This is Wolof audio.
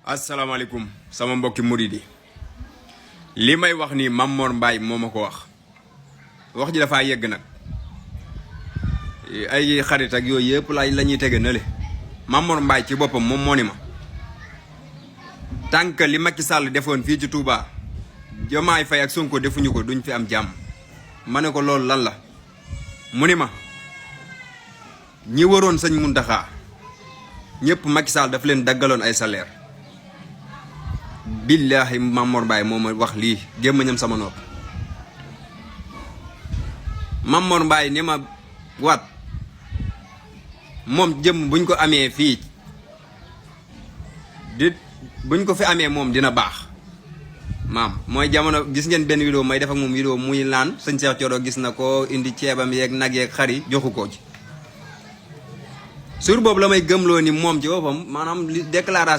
asalaamaaleykum sama mbokki murid yi li may wax ni Mame Mor Mbaye moo ma ko wax ji dafa yegg nag ay xarit ak yooyu yëpp la ñuy tege na le Mame Mor Mbaye ci boppam moom moo ni ma tànk li Macky Sall defoon fii ci Touba Diomaye Faye ak Sonko defuñu ko duñ fi am jàmm ma ne ko loolu lan la mu ni ma ñi waroon sëñ Mountakha ñëpp Macky Sall daf leen daggaloon ay salaire billahi Mame Mor Mbaye moo ma wax lii gémmañam sama nopp Mame Mor Mbaye ni ma waat moom jëm buñ ko amee fii buñ ko fi amee moom dina baax maam mooy jamono gis ngeen benn vidéo may def ak moom vidéo muy naan sëñ Cheikh Thioro gis na ko indi ceebam yeeg nag yeeg xar yi joxu ko ci sur boobu la may gëmloo ni moom ci boppam maanaam li déclaration